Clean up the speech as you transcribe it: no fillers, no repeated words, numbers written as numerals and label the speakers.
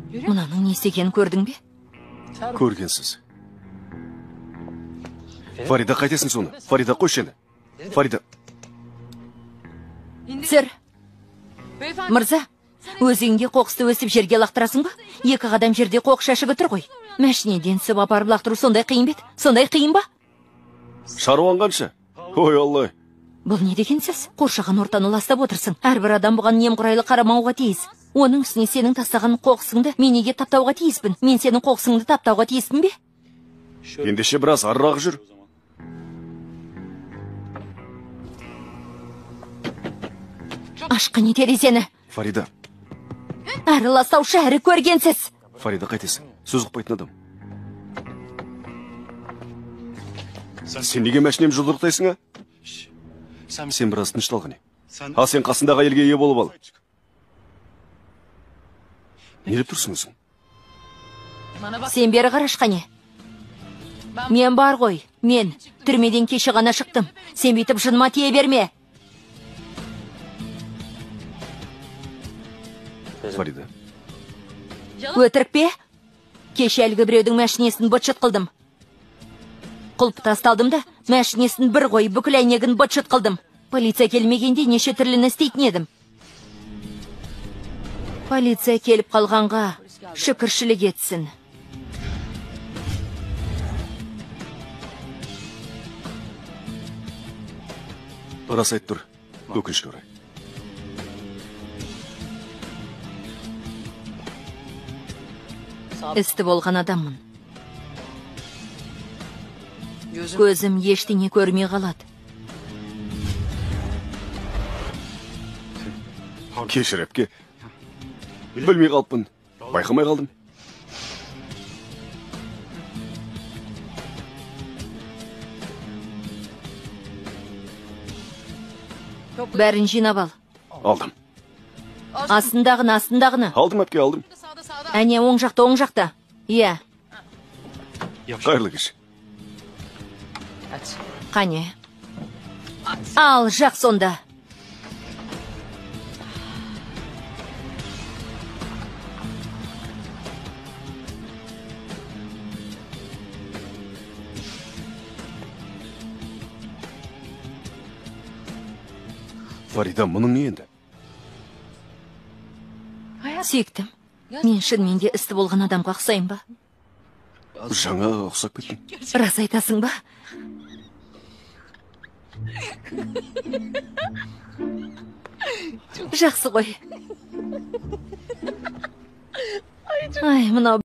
Speaker 1: Мынаның не істегенін көрдің бе?
Speaker 2: Көргенсіз. Фарида, қайтесің соны? Фарида, қойшы енді. Фарида.
Speaker 1: Сір. Мырза, өз үйіңде қоқысты өсіп жерге лақтырасың ба? Екі қадам жерде қоқыс жәшігі тұр ғой. Мәшинеден түсіп апарып лақтыру сондай қиын бе еді? Сондай қиын ба?
Speaker 2: Шаруаң қанша? Ой, Алла.
Speaker 1: Бұл не деген сөз? Қоршаған ортаны ластап отырсың. Әрбір адам бұған немқұрайлы қарамауға тиіс. Оның үстіне сенің тастаған қоқысыңды мен неге таптауға тиіспін? Мен сенің қоқысыңды таптауға тиіспін бе?
Speaker 2: Ендеше біраз арырақ жүр.
Speaker 1: Ашқын терезені.
Speaker 2: Фарида.
Speaker 1: Әрі ластаушы, әрі көргенсіз.
Speaker 2: Фарида, қайтесің? Сөз ұқпайтын адам. Сен неге мәшинем жұдырықтайсың, а? Сен біраз тыныштал қане. Ал сен қасындағы әйелге ие болып ал. Не деп тұрсың өзің?
Speaker 1: Сен бері қараш қане. Мен бар ғой, мен түрмеден кеше ғана шықтым. Сен бүйтіп жыныма тие берме.
Speaker 2: Фарида.
Speaker 1: Өтірік пе? Кеше әлгі біреудің мәшинесін быт-шыт қылдым. Құлпы тасталдым да, мәшинесін бір қойып, бүкіл әйнегін быт-шыт қылдым. Полиция келмегенде неше түрліні істейтін едім. Полиция келіп қалғанға шүкіршілік етсін.
Speaker 2: Рас айтып тұр, өкінішке орай.
Speaker 1: Істі болған адаммын. Көзім ештеңе көрмей қалады.
Speaker 2: Кешір, әпке. Білмей қалыппын. Байқамай қалдым.
Speaker 1: Бәрін жинап ал.
Speaker 2: Алдым.
Speaker 1: Астындағыны, астындағыны.
Speaker 2: Алдым, әпке, алдым.
Speaker 1: Әне, оң жақта, оң жақта. Иә.
Speaker 2: Қайырлы кеш.
Speaker 1: Қане. Ал, жақ сонда.
Speaker 2: Фарида, мұның не енді?
Speaker 1: Сүйіктім, мен шынымен де істі болған адамға ұқсаймын ба?
Speaker 2: Жаңа ұқсап кеттің.
Speaker 1: Рас айтасың ба? Жақсы ғой. Ай, мынау